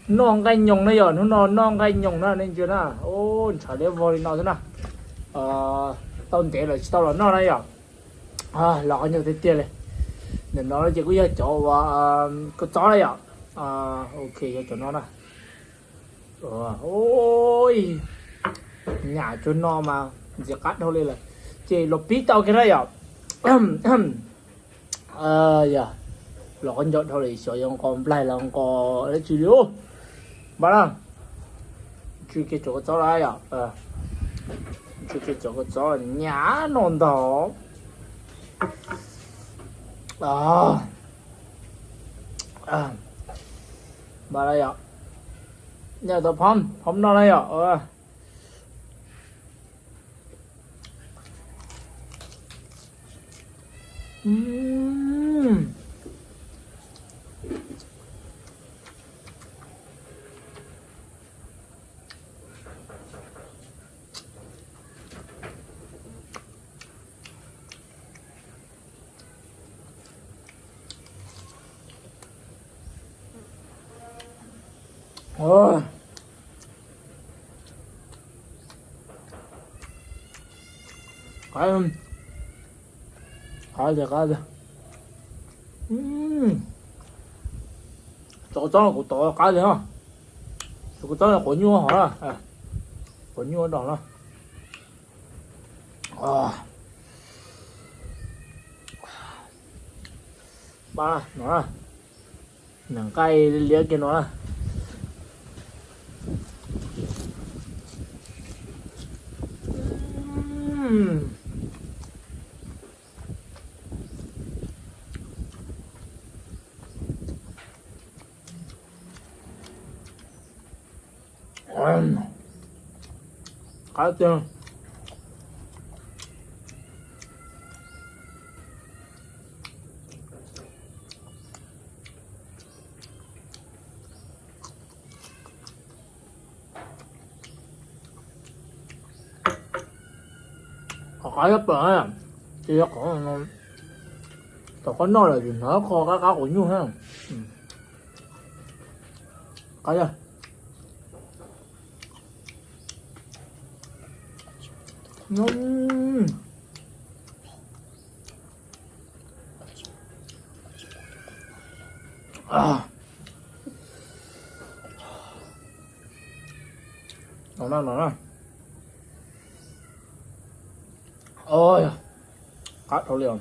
Noj nqaij nyoos na yom, hnub no noj nqaij nyoos na nej ntsia na. Ntshav liab vog li no xwb na. Tau ntev lawm tsis tau los noj na yom. Los qhov ncauj tiag tiag li. Ntawm no ces kuj yog cov uas kua txob na yom. Ok, yog cov no na. Nyam cov no mas ntxim qab dhau li lawm. Ces los pib tau kiag na yom. Yog los qhov ncauj dhau li, xyov yuav nqos nplaig los nqos dab tsi li. Npaj na, tsw kiag cov kua txob na yom. Tsw kiag cov kua txob nyam no ntag. Npaj na yom. Nyob tau phob phob noj na yom. Qab tiag, qab tiag. Cov kua txob no kuv tov qab tiag no. Cov kua txob no quav nyuaj hov na. Quav nyuaj dos na. Npaj no na, nqaij liab kiag no na. Qab tiag. Qab tiag pam, ces yog qhov, tom qab noj lawm tsis hnov qhov qab qab quav nyuaj thiab. Qab tiag. No na, no na. Qab dhau li os.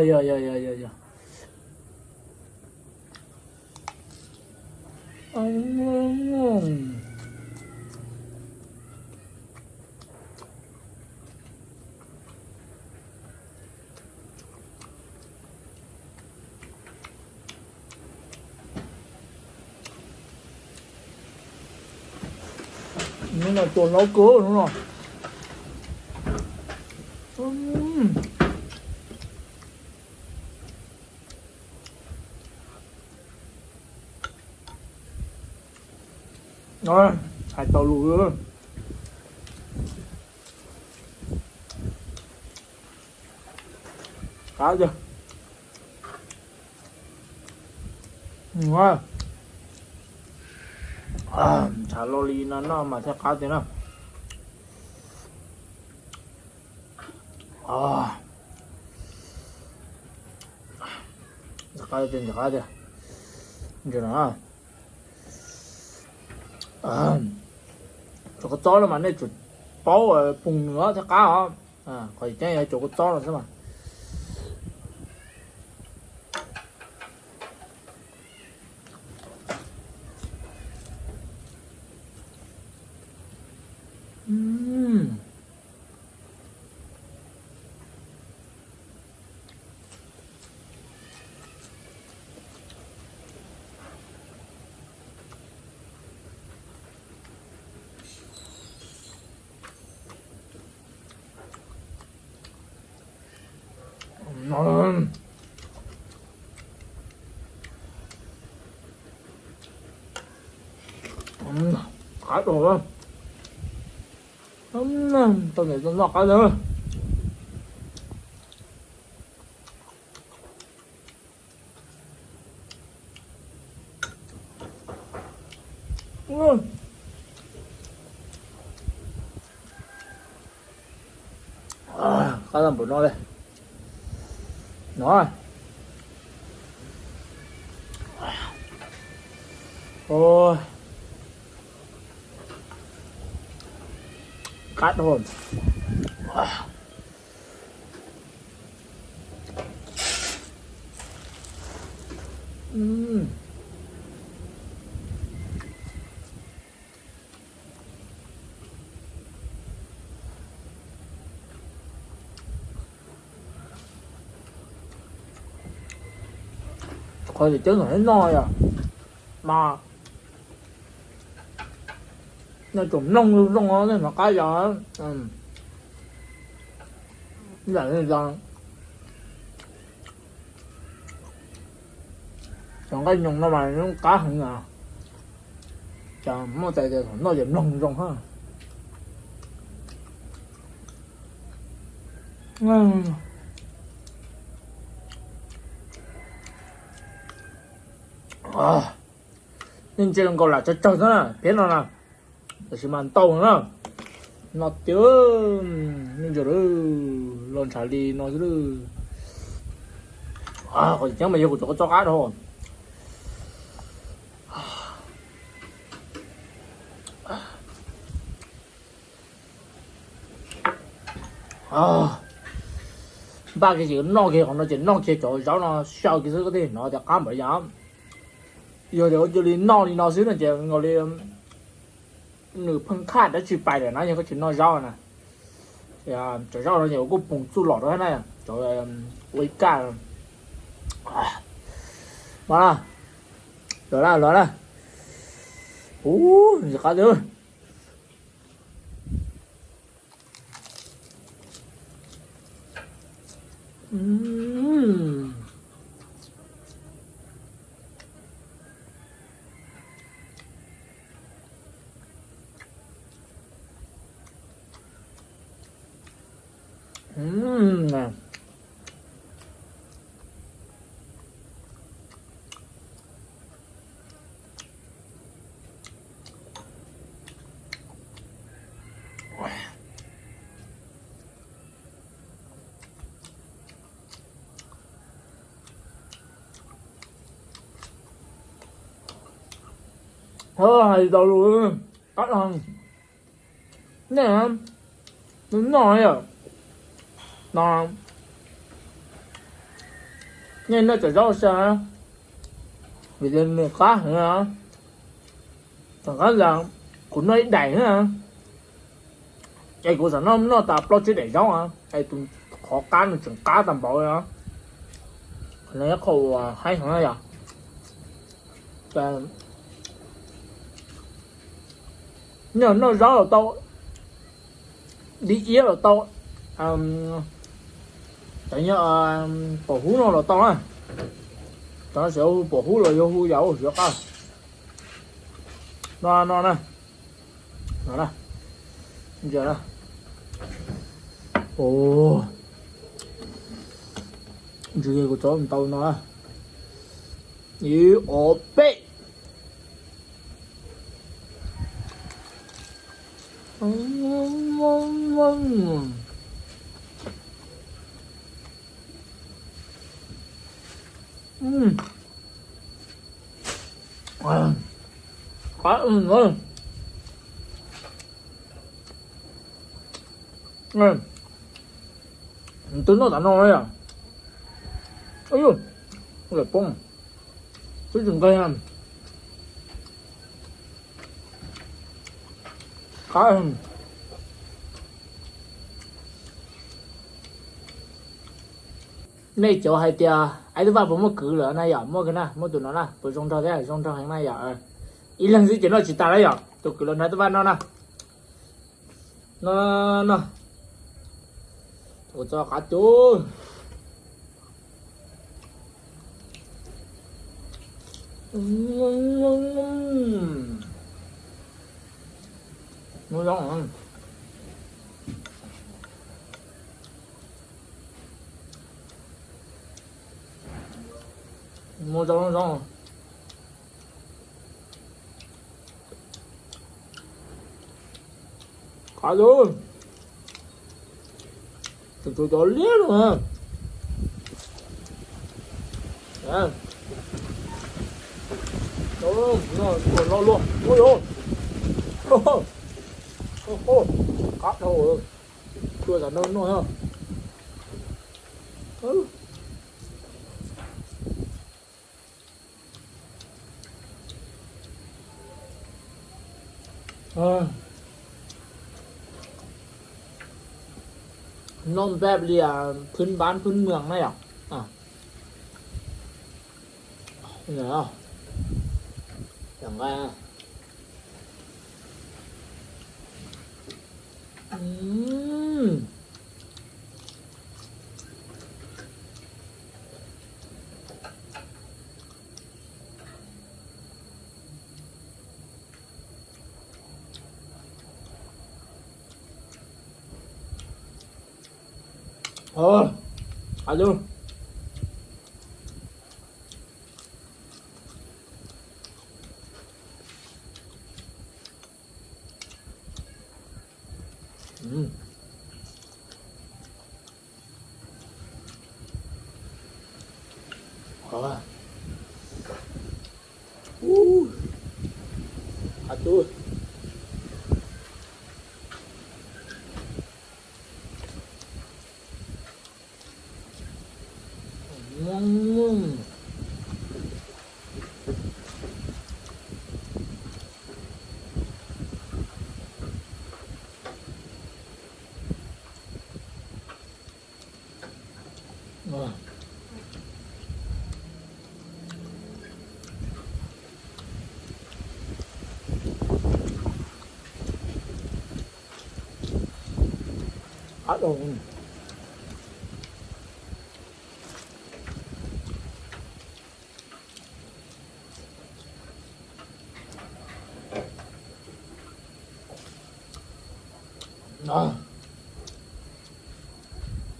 Yog, yog, yog, yog, yog. Hnub no cua laub kawg hnub no. Hais tau lus. Qab tiag. Ntshav lo li no noj mas thiaj qab tiag na. Qab tiag, qab tiag. Ntsia no. Cov kua txob no mas nej tsum paub pum nws thiaj qab os. Qhov tseeb yog cov kua txob no xwb mas. Qab dua. Tau niam tau noj qab ntawd. Qab tau npaum no li. No. Qab dhau. Qhov tseem ceeb no yog mas noj tsoom mloog zoo zoo no qab yog lam li cov nqaij nyoos no mas qab heev na. Ces muaj tais tias thaum noj ces mloog zoo hab. Nej ntsia zoo nkaus lam tsawg tsawg xwb na, peb no na. Tam sis mas ntau na. No tiag, nej ntsia los ntshav li no xwb. Qhov tseem ceeb mas yog kuv tso qab dhau. Npaj kiag ces noj kiag, qhov no ces noj kiag cov zaub no xyaw kiag xwb, koj thiaj hnov tias qab npaum li cas. Yog tias ua cia li noj li no xwb no ces nkaus li nws pheej khaj dab tsi pais lawm na, yog koj tsis noj zaub na. Cov zaub no ces kuj poog txuj lom rau thiab na, cov ua ib kaj. Los na, los na, los na. Ub, ntxim qab tiag. Hais tau lus, qab heev. Nej noj yom, no nej noj cov zaub xyaw, vim tias nws qab heev. Tom qab ntawd kuv noj ib daim na, es kuv xam noj noj tas plaub tsib daim zaub, es tus qhov qab nws tseem qab tag npaum li. Qhov no yog qhov uas haib heev na yom. Noj zaub los tau, dib iab los tau, cov pom hub no los tau na. Cov no xyov hu pom hub los yog hu yam ua siv qab. No no na, no na, ntsia na. Ntsia kuv tso ntau no na. Ib ob peb. Qab, twb noj tas no yom. Ub, poob, twb tsis nqig. Qab, nej cov hais tias Aib Tub Vaj puas muaj kwv lawm na yom, muaj kiag na, muaj tus no na, puas zoo nraug thiab, zoo nraug heev na yom. Ib leeg xwb ces noj tsis tas na yom, tus kwv los nrog Tub Vaj noj na. No, no, no. Ua txoj qab cub. Hnub zoo. Zoo zoo. Qab lub. Tus tus cov liab no. Lo luaj. Qab dhau. Tua tam no no. Noj npab li phwb npab phwb mwag na yom.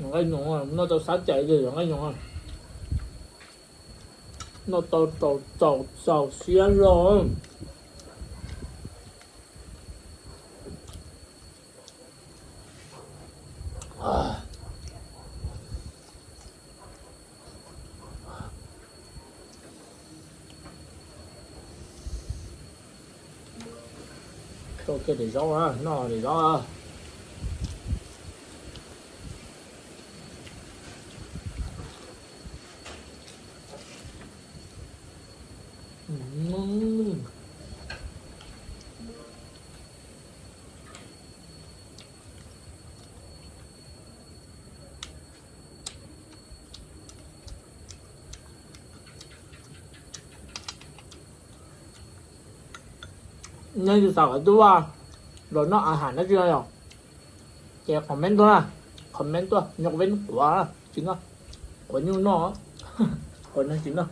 Nqaij nyoos, noj tau sab cais li nqaij nyoos. Noj tau tau txaus siab zog. Tau kiag daim zaub, noj daim zaub. Nej tus xav kom tub Vaj los noj a has dab tsi no yom? Ces comment tuaj na, comment tuaj, nyuj veb quav tsis noj, quav nyuj noj, quav neeg tsis noj.